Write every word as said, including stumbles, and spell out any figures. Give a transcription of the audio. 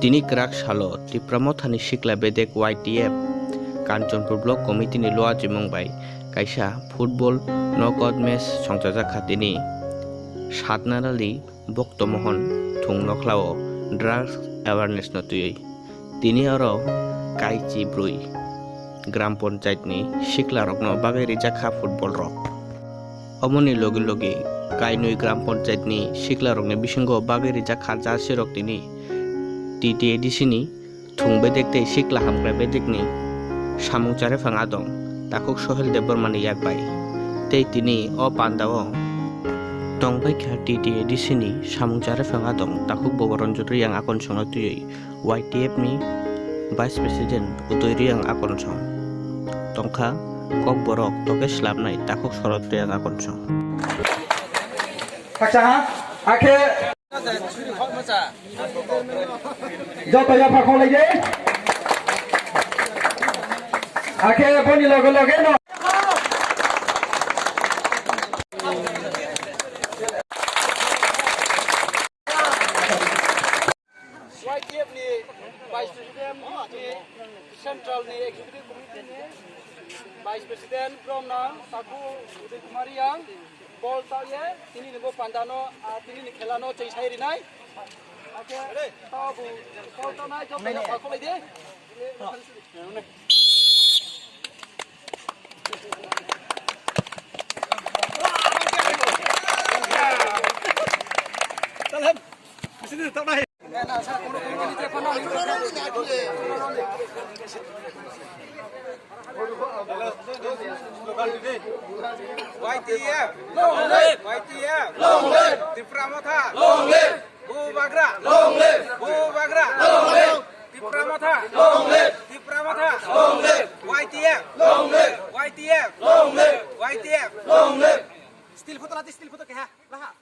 Tini kwrak salo Tipra Mothani sikla bedek Y T F Kanchanpur Block Committee ni luachimung bai kaisa football knockout match songchajak kha tini. Satnarali Bhokto Mohon thung nokhlao drugs awareness no twiwi. Tini oro kaichi brwi gram panchayat ni sikla rokno bagwi rijak kha football rok. Omoni logi logi kainwi gram panchayat ni sikla rokni bisingo bagwi rijak kha jersey rok tini T T A D C ni thung bedek tei sikla hamkrai bedekni samung chariphang adong takhuk Sohel Debbarmani yak bai. Tei tini o pandao tongbai kha T T A D C ni samung chariphang adong takhuk Boboranjan Reang akonsongno twiwi Y T F ni Vice President Udoy Reang akonsong tongkha, Kokborok toke slamnai takhuk Sorot Reang akonsong. Haksa ha, akhe Joto yapha kholai de. Akhe boni loge loge no. Y T F ni Vice President ni Central ni Executive Committee ni Vice President Bromna Taku Uday Kumar Reang. Bol tao ye, tini ni bo panda no, ah, tini ni khela no cheng sai rinai. Ake, tao bu, bol tao nai, joto ya pa kholai de. Salam. Sini tao nai. Y T F. Long live. Y T F. Long live. Tipra Motha. Long live. Bubagra. Long live. Bubagra. Long live. Tipra Motha. Long live. Tipra Motha. Long live. Y T F. Long live. Y T F. Long live. Y T F. Long live. Still photo lati, still photo keha. Laha.